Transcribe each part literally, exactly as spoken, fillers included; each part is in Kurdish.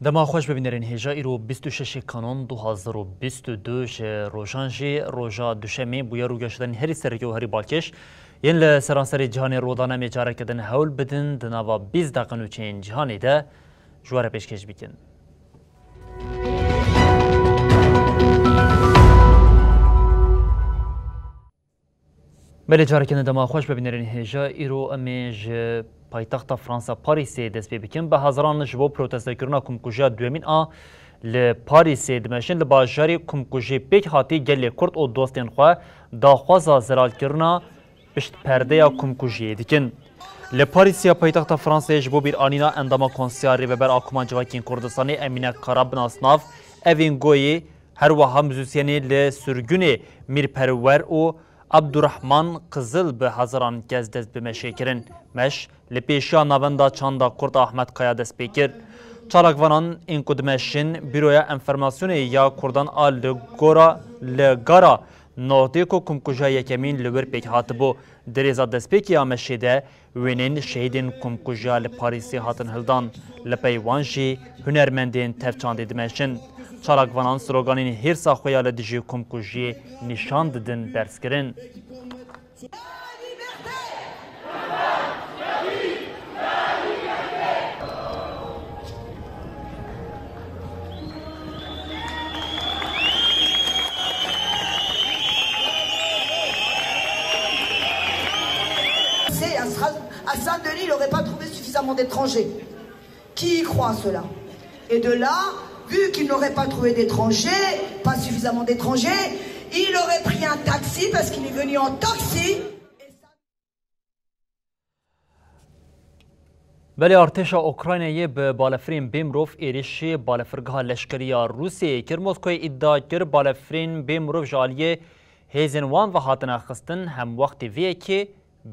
Dema xweş bibînerên hêja, îro bîst û şeş Kanon du hazar û bîst û du ji rojan jî roja duşemê bûye, rûgeştên herî sereke û herî balkêş yên li seranserê cîhanê rû dane, em ê careke din hewl bidin di nava bîst deqe nûçeyên cîhanê de ji we re pêşkêş bikin. Belê, careke din dema xweş bibînerên hêja. Îro em ê ji paytexta Fransa Parîsê dest pê bikin. Bi hezaran ji bo protestekirina komkujiya duyemîn a li Parîsê dimeşin. Li bajarê komkujiyê pêk hatî gelê Kurd û dostên xwe daxwaza zelalkirina pişt perdeya komkujiyê dikin. Li Parîsiya paytexta Fransayê ji bo bîranîna endama Konseya Rêveber a Koma Civakên Kurdistanê Emîne Kara bi nasnav Evîn Goyê, her wiha muzîsyenê li sirgûnê Mîr Perwer û Abdurrahman Qizil bi hezaran kes dest bi meşê kirin. Meş li pêşiya Navenda Çanda Kurd Ahmet Kaya dest pê kir. Çalakvanan ên ku dimeşin Buroya Enformasyonê ya Kurdan a li gora, li gara Nordê ku komkujiya yekemîn li wir pêk hatibû. Di rêza destpêkê ya meşê de wêneyên şehîdên komkujiya li Parîsê hatin hildan. Li pey wan jî hunermendên tev çandê dimeşin. Çalakvanan sloganên hêrsa xwe ya li dijî komkujiyê nîşan didin berz kirin. C'est à Stras-, à Saint-Denis, il n'aurait pas trouvé suffisamment d'étrangers. Qui y croit cela ? Et de là, vu qu'il n'aurait pas trouvé d'étrangers, pas suffisamment d'étrangers, il aurait pris un taxi parce qu'il est venu en taxi. Belê, artêşa Ukraynayê bi balefirên bêmirov êrişî balefirgeha leşkerî ya Rûsyayê kir. Moskoyê îdia kir, balefirên bêmirov ji aliyê hêzên wan ve hatine xistin. Hemwextî vê yekê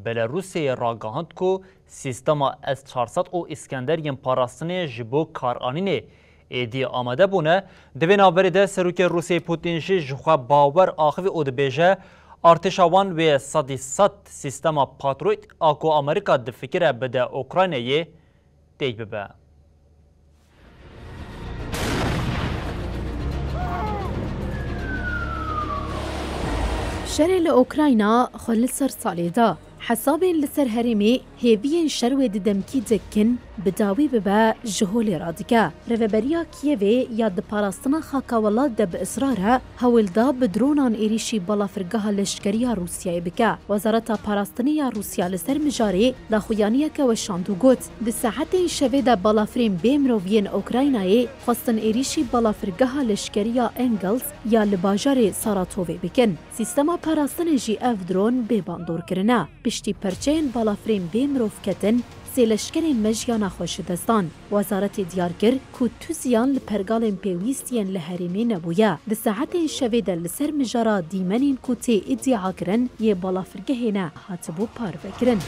Belarûsyayê ragihand ku sîstema S çar sed û Îskender yên parastinê ji bo karanînê êdî amade bûne. Di vê navberê de Serokê Rûsyayê Putin jî ji xwe bawer axivî û dibêje, artêşa wan wê sedî sed sîstema Patriot a ku Amerîka difikire bide Ukraynayê, têk bibe. Şerê li Ukrayna xwe li ser salê da. Hesabên li ser herêmê hêviyên şer wê di demkî dik kin bi dawî bibe ji holê radike. Rêveberiya Kiyevê ya di parastina xaka welat de bi israr e, hewl da bi dronan êrîşî balafirgeha leşkerî ya Rûsyayê bike. Wezareta Parastinê ya Rûsya li ser mijarê daxuyaniyeke weşand û got, di saetên şevê de balafirên bê mirov yên Ukraynayê xwestin êrîşî balafirgeha leşkerî ya Engels ya li bajarê Saratovê bikin. Sîstema parastinê jî ev dron bê bandor kirine. Piştî perçeyên balafirên bê mirov ketin, sê leşkerên me jiyana xwe ji dest dan. Wezaretê diyar kir ku tu ziyan li pergalên pêwîst yên li herêmê nebûye. Di saetên şevê de li ser mijara dîmenên ku tê îdia kirin yê balafirgehê ne hatibû parvekirin.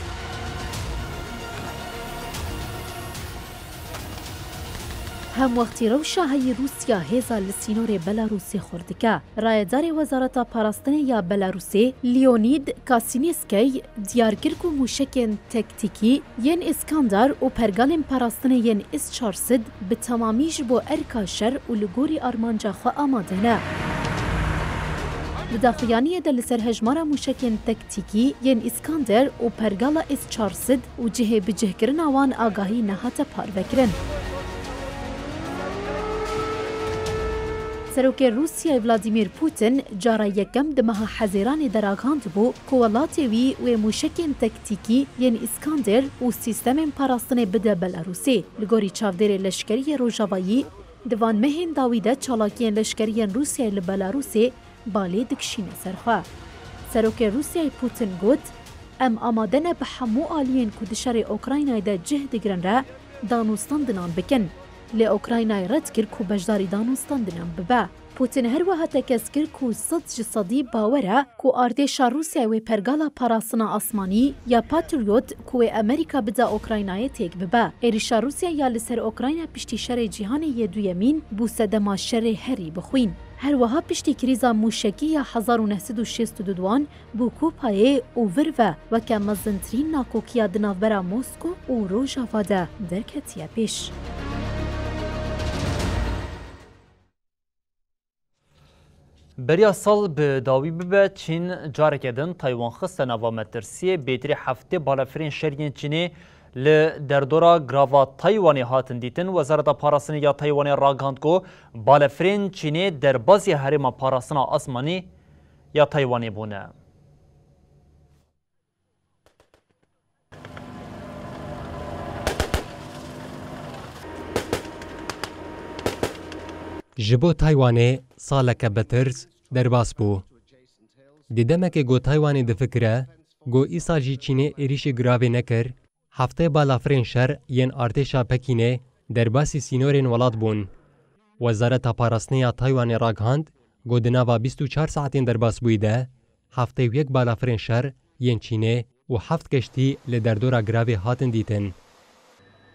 Hemwextî rewşa heyî Rûsya hêza li sînorê Belarûsê xurt dike. Rayedarê Wezareta Parastinê ya Belarûsê, Leonid Kasinskey, diyar kir ku mûşekên tektîkî yên Îskander û pergalên parastinê yên S çar sed bi temamî ji bo erka şer û li gorî armanca xwe amade ne. Di daxuyaniyê de li ser hejmara mûşekên tektîkî yên Îskander û pergala S çar sed û cihê bicihkirina wan agahî nehate parvekirin. Serokê Rûsyayê Vladimir Putin cara yekem di meha Hezêranê de ragihandibû ku welatê wî wê mûşekên tektîkî yên Îskander û sîstemên parastinê bide Belarûsê. Li gorî çavdêrê leşkerî yê Rojavayî, di van mehên dawî de çalakiyên leşkerî yên Rûsyayê li Belarûsê balê dikişîne ser xwe. Serokê Rûsyayê Putin got, "Em amade ne bi hemû aliyên ku di şerê Ukraynayê de cih digirin re danûstandinan bikin. Lê Ukraynayê red kir ku beşdarî danûstandinan bibe." Putin her wiha tekez kir ku sed ji sedî bawer e ku artêşa Rûsyayê wê pergala parastina asmanî ya Patriot ku wê Amerîka bide Ukraynayê têk bibe. Êrîşa Rûsya ya li ser Ukrayna piştî şerê cîhanê yê duyemîn bû sedema şerê herî bixwîn. Her wiha piştî krîza mûşekî ya hezar û neh sed û şêst û du duan bû ku payê û vir ve weke mezintirîn nakokiya di navbera Mosko û Rojava de derketiye pêş. Beriya sal bi dawî bibe, Çîn careke din Taywan xiste nava metirsiyê. Bêtirî heftê balafirên şer yên Çînê li derdora girava Taywanê hatin dîtin. Wezareta Parastinê ya Taywanê ragihand ku balafirên Çînê derbasî herêma parastina asmanî ya Taywanê bûne. Ji bo Taywanê saleke bi tirs derbas bû. Di demekê ku Taywanê difikire ku îsal jî Çînê êrîşî giravê nekir, heftê balafirên şer yên artêşa Pekînê derbasî sînorên welat bûn. Wezareta Parastinê ya Taywanê ragihand ku di nava bîst û çar saetên derbasbûyî de heftê û yek balafirên şer yên Çînê û heft keştî li derdora giravê hatin dîtin.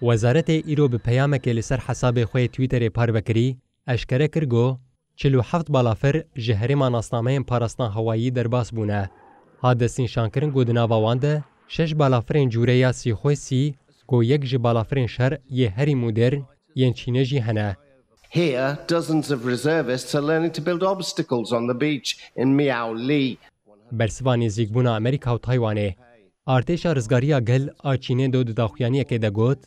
Wezaretê îro bi peyamekê li ser hesabê xwe yê Twitterê parve kirî, eşkere kir ku çil û heft balafir ji herêma nasnameyên parastina hewayî derbas bûne. Hat destnîşankirin ku di nava wan de şeş balafirên cûreya sîxwê sî ku yek ji balafirên şer yê herî modern yên Çînê jî hene. Here, dozens of reservists are learning to build obstacles on the beach in Miaoli. Bersiva nêzîkbûna Amerîka û Taywanê, artêşa rizgariya gel a Çînê do di daxuyaniyekê de got,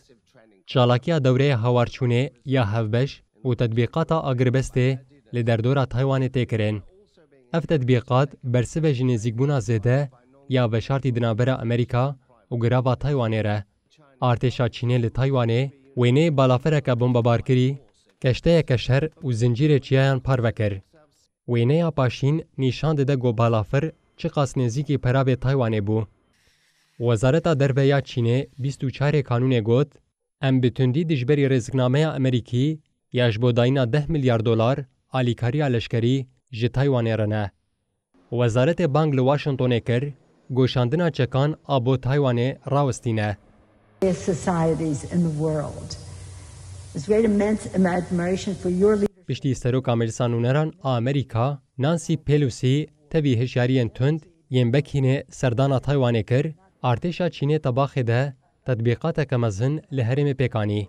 çalakiya dewreya hawarçûnê ya hevbeş û tetbîqata agirbestê li derdora Taywanê tê kirin. Ev tetbîqat bersive ji nêzîkbûna zêde ya veşartî di navbera Amerîka û girava Taywanê re. Artêşa Çînê li Taywanê wêneyê balafireke bombebarkirî, keşteyeke şer û zincîrê çiyayan parve kir. Wêneya paşîn nîşan dide ku balafir çiqas nêzîkî peravê Taywanê bû. Wezareta Derve ya Çînê bîst û çarê Kanûnê got, em bi tundî dijberî rêziknameya Amerîkî ya ji bo dayîna deh milyar dolar alîkariya leşkerî ji Taywanê re ne. Wezaretê bang li Washingtonê kir, goşandina çekan a bo Taywanê rawestîne. Societies in the world. It's great immense admiration for your leadership. Piştî Seroka Meclisa Nûneran a Amerîka, Nancy Pelosi, tevî hişyariyên tund yên Pekînê serdana Taywanê kir, artêşa Çînê tebaxê de tetbîqateke mezin li herêmê pêk anî.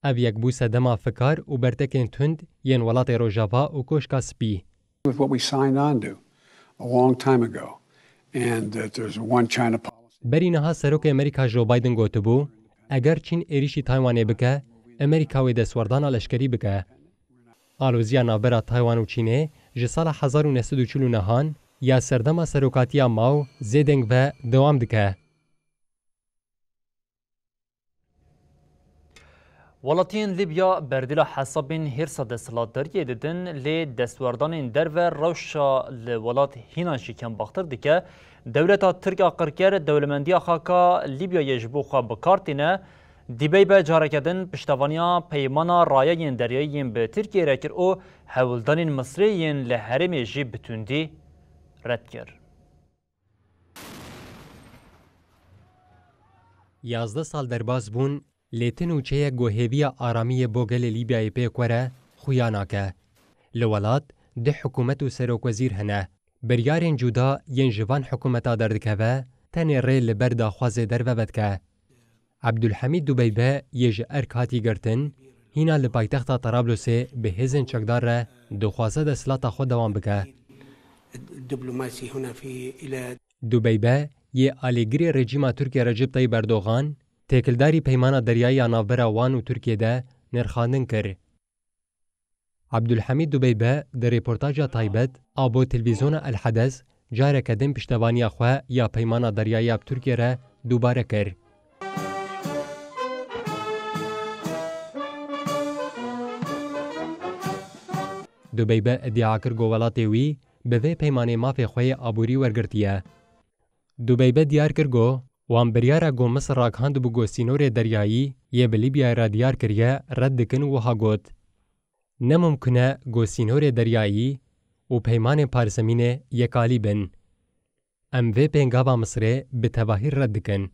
Ev yek bû sedema fikar û bertekên tund yên welatê Rojava û Koşka Spî. With what we signed on to a long time ago, and that there's a one China policy. Berî niha Serokê Amerîka Joe Biden gotibû, eger Çîn êrîşî Taywanê bike, Amerîka wê destwerdana leşkerî bike. Aloziya navbera Taywan û Çînê ji sala hezar û neh sed û çil û nehan ya serdema serokatiya Mao Zedong ve dewam dike. Welatiyên Libya berdila hesabên hêrsa desthilatdariyê didin, lê destwerdanên derve rewşa li welat hîna jî kembaxtir dike. Dewleta Tirk a qirker dewlemendiya xaka Libyayê ji bo xwe bi kar tîne. Dibey be careke din piştevaniya peymana rayeyên deryayî yên bi Tirkiyê re kir û hewldanên Misrê yên li herêmê jî bi tundî red kir. Yazdeh sal derbas bûn, lê ti nûçeyek ku hêviya aramiyê bo gelê Lîbyayê pêk were, xuya nake. Li welat du hikûmet û serokwezîr hene. Biryarên cuda yên ji van hikûmeta derdikeve, tenê rê li ber daxwazê derve vedike. Ebdulhemîd Dubeybe yê ji erk hatî girtin, hîna li paytexta Terablosê bi hêzên çekdar re dixwaze desthilata xwe dewam bike. الدبلوماسي هنا في إلى Dubeybe yê alîgirê rejîma Tirkiye Recep Tayyip Erdogan, têkildarî peymana deryayî ya navbera wan û Tirkiye de nirxandin kir. Abdulhamîd Dubeybe di rêportaja taybet a bo televîzyona El Hedes careke din piştevaniya xwe ya peymana deryayî ya bi Tirkiye re dubare kir. Dubeybe îdia kir ku welatê wî bi vê peymanê mafê xwe yê aborî wergirtiye. Dubeybe diyar kir ku wan biryara ku Misir ragihandibû ku sînorê deryayî yê bi Lîbyayê re diyar kiriye red dikin û wiha got, Ne mimkun e ku sînorê deryayî û peymanên parzemînê yekalî bin. Em vê pêngava Misirê bi tevahî red dikin.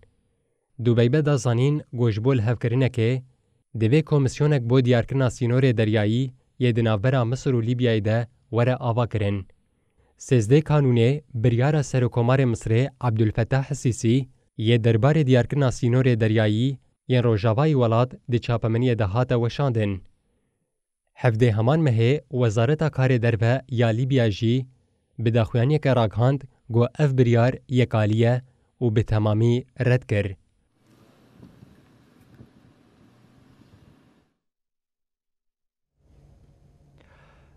Dubeybe da zanîn ku ji bo lihevkirinekê, divê komîsyonek bo diyarkirina sînorê deryayî yê di navbera Misir û Lîbyayê de were avakirin. Sêzdeh Kanûnê biryara Serokkomarê Misirê Abdulfetah Sîsî yê derbarê diyarkirina sînorê deryayî yên rojavayî welat di çapemeniyê de hate weşandin. Hevdê heman mehê Wezareta Karê Derve ya Lîbya jî bi daxuyaniyeke ragihand ku ev biryar yekalî ye û bi temamî red kir.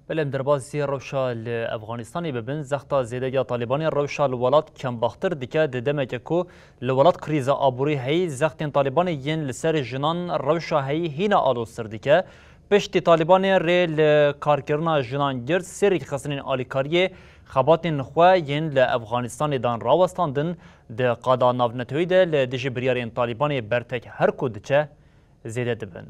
Belê em derbasî rewşa li Efxanistanê bibin, zexta zêde ya Talîbanê rewşa li welat kembaxtir dike, di demeke ku li welat krîza aborî heyî, zextên Talîbanê yên li ser jinan rewşa heyî hîna aloztir dike. Piştî Talîbanê rê li karkirina jinan girt, sê rêkxistinên alîkariyê xebatên xwe yên li Efxanistanê dan rawestandin, di qada navneteweyî de li dijî biryarên Talîbanê bertek her ku diçe, zêde dibin.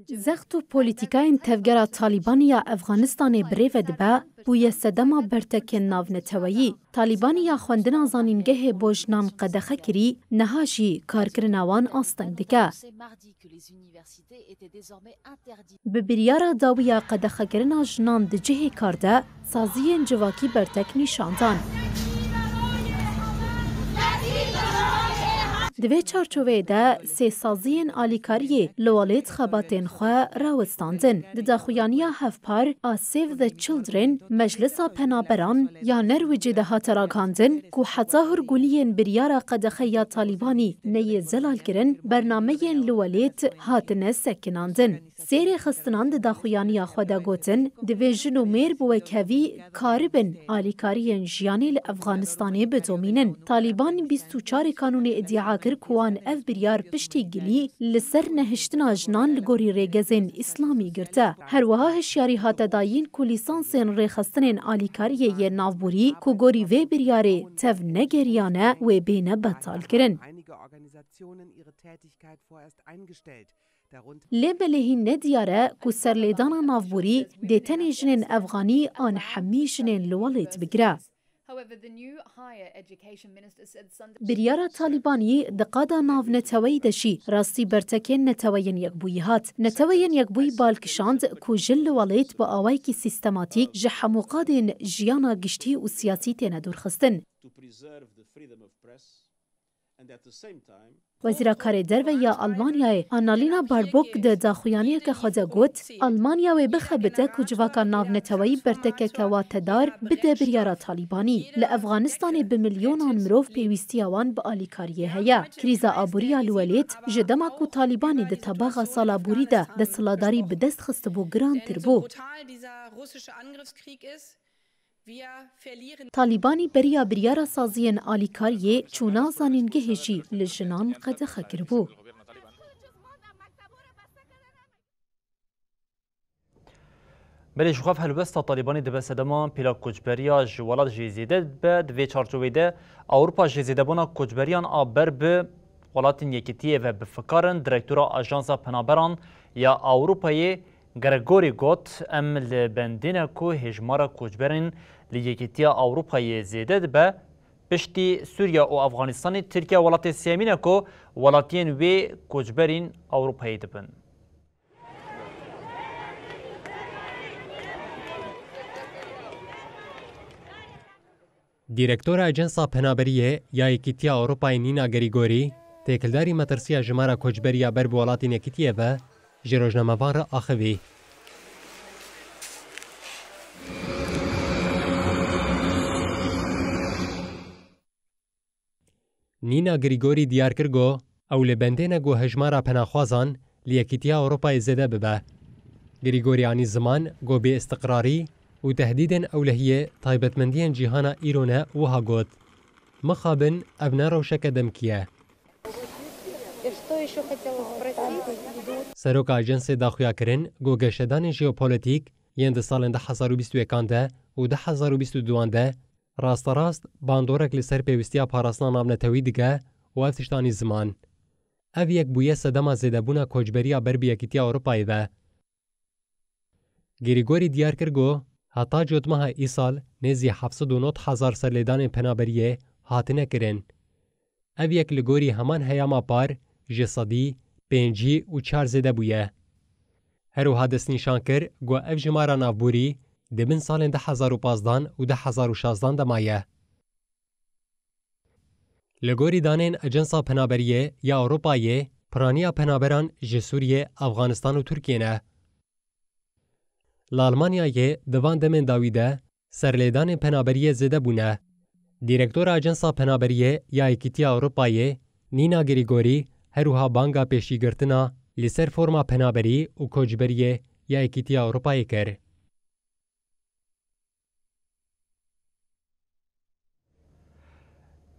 Zext û polîtîkayên tevgera Talîbanî ya Efxanistanê bi rê ve dibe, bûye sedema bertekên navneteweyî. Talîbanî ya xwendina zanîngehê bo jinan qedexe kirî, niha jî karkirina wan asteng dike. Bi biryara dawî ya qedexekirina jinan di cihê kar de, saziyên civakî bertek nîşan dan. Di vê çarçoveyê de sê saziyên alîkariyê li welêt xebatên xwe rawestandin. Di daxuyaniya hevpar a Save the Children, Meclisa Penaberan ya Nerwicê de hate ragihandin ku heta hurguliyên biryara qedexe ya Talîbanî neyê zelalkirin, bernameyên li welêt hatine sekinandin. Sê rêxistinan di daxuyaniya xwe de gotin, divê jin û mêr bi wekhevî karibin alîkariyên jiyanê li Efxanistanê bidomînin. Talîban bîst û çarê Kanûnê îdia kir ku wan ev biryar piştî gilî li ser nehiştina jinan li gorî rêgezên îslamî girte. Her wiha hişyarî hate dayîn ku lîsansên rêxistinên alîkariyê yên navborî ku gorî vê biryarê tevnegeriyane wê bêne betalkirin. Lê belê hîn ne diyar e ku serlêdana navborî dê tenê jinên efxanî an hemî jinên li welêt bigire. Biryara Talîbanî di qada navneteweyî de jî rastî bertekên Neteweyên Yekbûyî hat. Neteweyên Yekbûyî bal kişand ku jin li welêt bi awayekî sîstematîk ji hemû qadên jiyana giştî û siyasî têne dûrxistin. Wezîra Karê Derve ya Almanyayê Annalena Baerbock di daxuyaniyeke xwe de got, Almanya wê bixebite ku civaka navneteweyî bertekeke watedar bide biryara Talîbanî. Li Efxanistanê bi milyonan mirov pêwîstiya wan bi alîkariyê heye. Krîza aborî ya li welêt, ji dema ku Talîbanî di tebaxa sala borî de desthilatdarî bi dest xistibû, girantir bû. Talîbanî beriya biryara saziyên alîkariyê çûna zanîngehê jî li jinan qedexe kiribû. Belê ji xwe ev helwesta Talîbanî dibe sedema pîla koçberiya ji welat jî zêde dibe. Di vê çarçoveyê de Ewropa ji zêdebûna koçberiyan a ber bi Welatên Yekîtiyê ve bi fikar in. Direktora Ajansa Penaberan ya Ewropayê Gregorî got, em li bendê ne ku hêjmara koçberên li Yekîtiya Ewropayê zêde dibe. Piştî Sûriye û Efxanistanê, Tirkiye welatê sêyemîn e ku welatiyên wê koçberîn Ewropayê dibin. Dîrektora Ajansa Penaberiyê ya Yekîtiya Ewropayê Nina Grigori, têkildarî metirsiya jimara koçberiya ber bi welatên Yekîtiyê ve ji rojnamevan re axivî. Nîna Grîgorî diyar kir ku ew li bendê ne ku hejmara penaxwazan li Yekîtiya Ewropayê zêde bibe. Grîgorî anî ziman ku bêîstiqrarî û tehdîdên ewlehiyê taybetmendiyên cîhana îro ne û wiha got, Mixabin ev ne rewşeke demkî ye. Seroka Ajansê da xuyakirin ku geşedanên jeopolîtîk yên di salên du hezar û bîst û yekan de û du hezar û bîst û duan de rasterast bandorek li ser pêwîstiya parastina navnetewî dike û ev tişt anî ziman. Ev yek bûye sedema zêdebûna koçberiya ber bi Yekîtiya Ewropayê ve. Grîgorî diyar kir ku heta cotmeha îsal nêzî heft sed û nod hezar serlêdanên penaberiyê hatine kirin. Ev yek li gorî heman heyama par ji sedî pêncî û çar zêde bûye. Her wiha destnîşan kir ku ev jimara navborî di bin salên du hezar û pazdan û du hezar û şazdan de maye. Li gorî danên Ajansa Penaberiyê ya Ewropayê, piraniya penaberan ji Sûriyê, Afganistan û Tirkiyê ne. Li Almanyayê di van demên dawî de serlêdanên penaberiyê zêde bûne. Dîrektora Ajansa Penaberiyê ya Yekîtiya Ewropayê, Nina Grigori, her wiha banga pêşîgirtina li ser forma penaberî û koçberiyê ya Yekîtiya Ewropayê kir.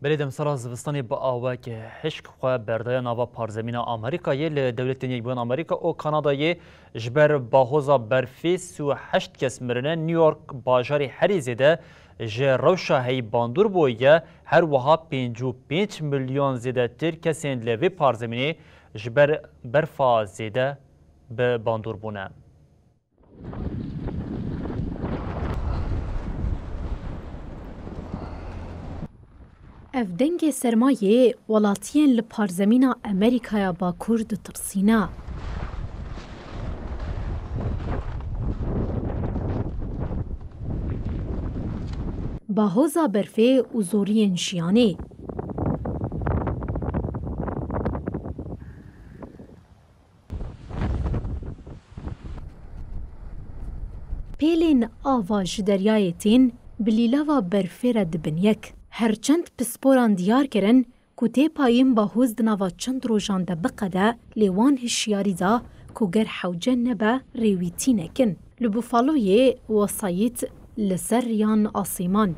Belê demsala zivistanê bi awek hişk xwe berdaya nava parzemîna Amerîkayê. Li Dewletên Yekbûyên Amerîka û Kanadayê ji ber bahoza berfê sî û heşt kes mirine. New York bajarê herî zêde ji rewşa heyî bandor bûye, her wiha pêncî û pênc milyon zêdetir kesên li vê parzemînê ji ber berfa zêde bi bandor bûne. Ev dengê sermayê welatiyên li parzemîna Amerîkaya Bakur ditirsîne. Bahoza berfê û zoriyên jiyanê. Pêlên ava ji deryayê tên, bi lîlava berfê re dibin yek. Her çend pisporan diyar kirin ku tê payîn bahoz di nava çend rojan de biqede, lê wan hişyarî da ku ger hewce nebe, rê wî tîne kin. Li Buffaloyê wesayît li ser riyan asîman.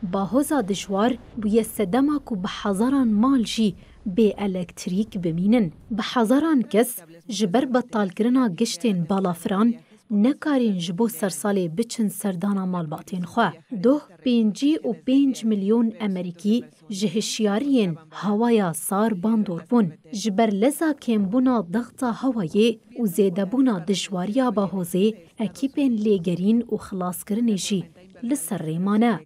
Bahoza dijwar bûye sedema ku bi hezaran mal jî bê elektrîk bimînin. Bi hezaran kes ji ber betalkirina giştên balafiran nekarîn ji bo sersalê biçin serdana malbatên xwe. Doh pêncî û pênc milyon Emerîkî ji hişyariyên hewaya sar bandor bûn. Ji ber leza kêmbûna dexta hewayê û zêdebûna dijwariya bahozê, ekîpên lêgerîn û xilaskirinê jî li ser rê mane.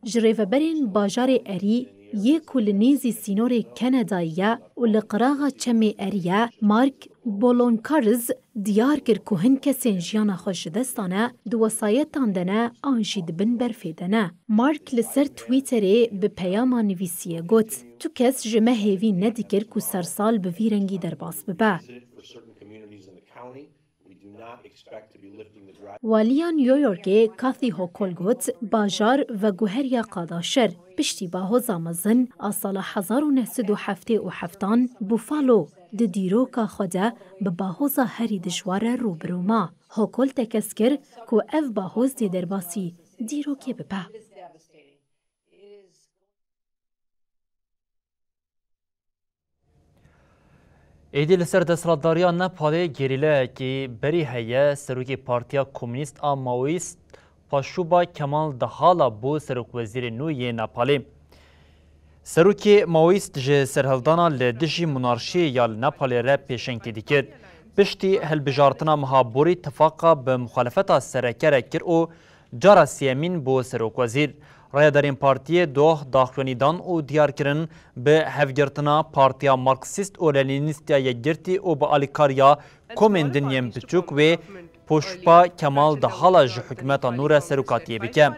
Ji rêveberên bajarê Erî yê ku li nêzî sînorê Kanadayê ye û li qiraxa çemê Erî ye, Mark Bolonkariz diyar kir ku hin kesên jiyana xwe ji dest dane, di wesayetan de ne an jî di bin berfê de ne. Mark li ser Twitterê bi peyama nivîsiye got, Tu kes ji me hêvî nedikir ku sersal bi vî rengî derbas bibe. Waliya New Yorkê Kathy Hochul got, bajar veguheriya qada şer. Piştî bahoza mezin a sala hezar û neh sed û heftê û heftan, Buffalo di dîroka xwe de bi bahoza herî dijwar re rû bi rû ma. Hochul tekez kir ku ev bahoz dê derbasî dîrokê bibe. Êdî li ser desthilatdariya Nepalê gerîlayekî berî heye. Serokê Partiya Komûnîst a Maoîst Paşûba Kemal Dahala bû serokwezîrê nû yê Nepalê. Serokê Maoîst ji serhildana li dijî monarşiyê ya li Nepalê re pêşengtî dikir. Piştî hilbijartina meha borî tifaqa bi muxalefeta sereke re kir û cara sêyemîn bû serokwezîr. Rayedarên partiyê doh daxuyanî dan û diyar kirin, bi hevgirtina Partiya Marksîst û Lenînîst ya Yekgirtî û bi alîkariya komên din yên biçûk wê Poşpa Kemal Dahala ji hikûmeta nû re serokatiyê bike.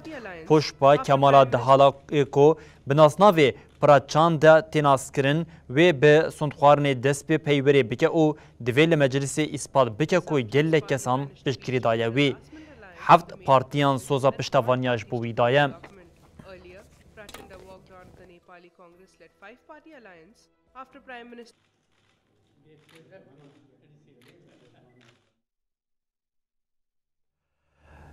Poşpa Kemala Dahala ê ku bi nasnavê Prachanda tê naskirin, wê bi sondxwarinê dest pê peywerê bike û divê li meclisê îspat bike ku gelek kesan piştgirî daye wî. Heft partiyan soza piştevaniya ji bo wî daye. Earlier, Prachanda walked on the Nepali Congress-led five-party alliance after Prime Minister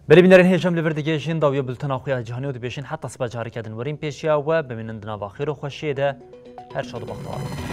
Belê bînerên hêja, em li vir digihîjin dawiya bultena xwe ya cîhanê û dibêjin heta sibe careke din werîn pêşiya we, bimînin di nava xêr û xweşiyê de, her şad û bextewar.